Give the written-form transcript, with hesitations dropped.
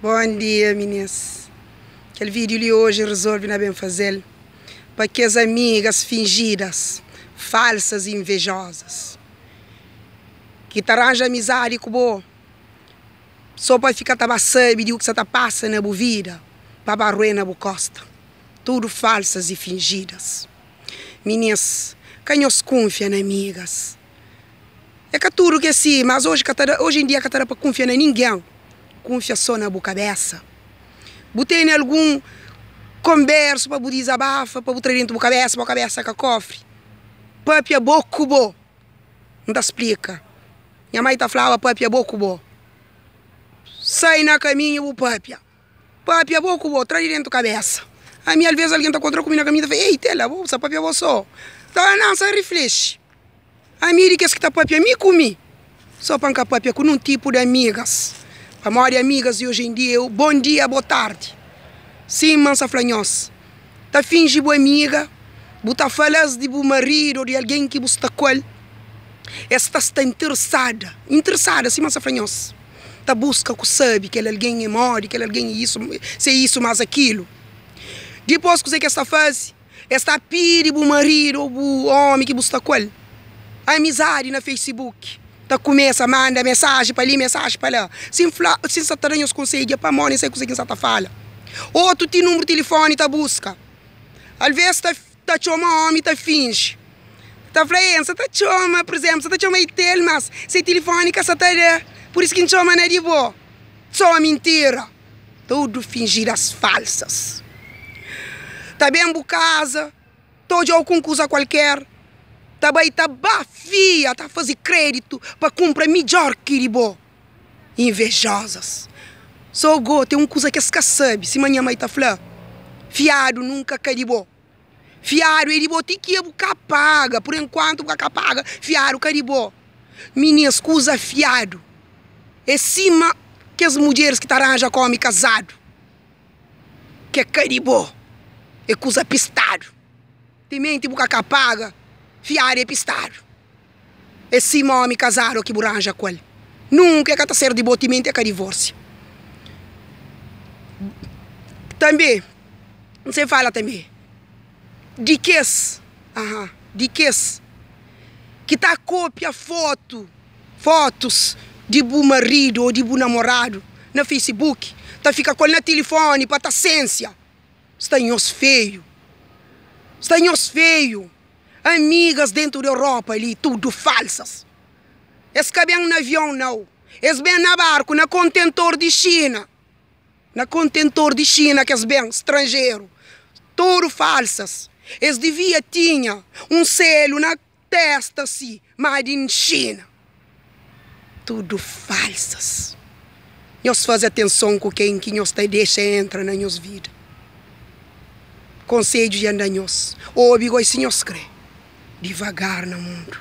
Bom dia minis. Kel vídeo li hoje resolve na bem fazel pa kes amigas fingidas, falsas e invejosas ki ta ranja amizadi ku bo so pa fika ta ba sabe di u ki sa ta pasa na bu vida pa ba rue na bu kosta. Tudo falsas e fingidas. Minis, ka nhos kunfia na amigas. É ka tudo ki é si, mas hoje ka ta da, hoje em dia ka ta da pa kunfia na ninguém. Kunfia so na bu kabesa. Bu tene algun konbersu pa bu dizabafa, pa bu tra dentu bu kabesa, pa bu kabesa ka kofri. Papia bo ku bo. N ta splika. Nha mai ta flaba papia bo ku bo. Sai na kaminhu bu papia. Papia bo ku bo, tra di dentu kabesa. Ami alves algen ta kontra ku mi na kaminhu ta fla, ei tela bo sa papia bo so. Ta fla, nan sa riflexi. Ami di kes ki ta papia mi ku mi, so pa N ka papia ku nun tipu di amigas. Pamodi amigas di oji en dia é bon dia, bo tardi. Sima N sa fla nhos, ta finji bu amiga, bu ta fala-s di bu maridu ô di algen ki bu sta ku el, es ta sta interesada, interesada sima N sa fla nhos. Ta buska ku sabe kel algen é modi, kel algen é isu, se é isu más akilu. Dipôs kuzê ki es ta faze? Es ta pidi bu maridu ô bu ómi ki bu sta ku el amizadi na Facebook. Ta kumesa manda mesaji pa li, mesaji pa la. Si N fla, si N sta ta da nhos konsedju é pamodi N sabe kuzê ki N sta ta fala. Otu ti nunbru di tilifoni ta buska. Alvês ta. Ta txoma omi ta finji ta fla e N sa ta txoma, pur izemplu, sa ta txoma Itel mas se tilifoni ka sa ta da pur isu ki N txoma na di bo. So mintira, tudu finjidas falsas. Ta ben bu kaza, ta odjau ku un kuza kualker, ta bai ta ba fia, ta fazi kreditu pa kunpra midjor ki di bo. Invejosas. So go ten un kuza ki es ka sabe, sima nha mai ta fla, fiadu nunka ka di bo. Fiadu é di bo ti ki bu ka paga, por enkuantu bu ka ka paga, fiadu ka di bo. Minis, kuza fiadu é sima kes mudjeris ki ta ranja ku omi kazadu, ke ka di bo, é kuza pistadu. Timenti bu ka ka paga, fiadu é pistadu. É sima omi kazadu o ki bu ranja ku el. Nunka e ka ta ser di bo timenti e ka divorsia. Tanbe, N sai fala tanbe di kes, aha, di kes ki ta kopia fotu, fotus di bu maridu o di bu namoradu na facebook, ta fika ku el na tilifoni pa ta sensia. Sta nhos feiu, sta nhos feiu. Amigas dentu di Europa li tudu falsas. Es ka ben na avion nau, es ben na barku, na kontentor di Xina. Na kontentor di Xina ki es ben, stranjeru. Tudu falsas. Es divia tinha un selu na testa si, made in Xina. Tudu falsas. Nhos faze atenson ku ken ki nhos ta dexa entra na nhos vida. Konsedju dja N da nhos. Obi goi si nhos kre. Divagar na mundu.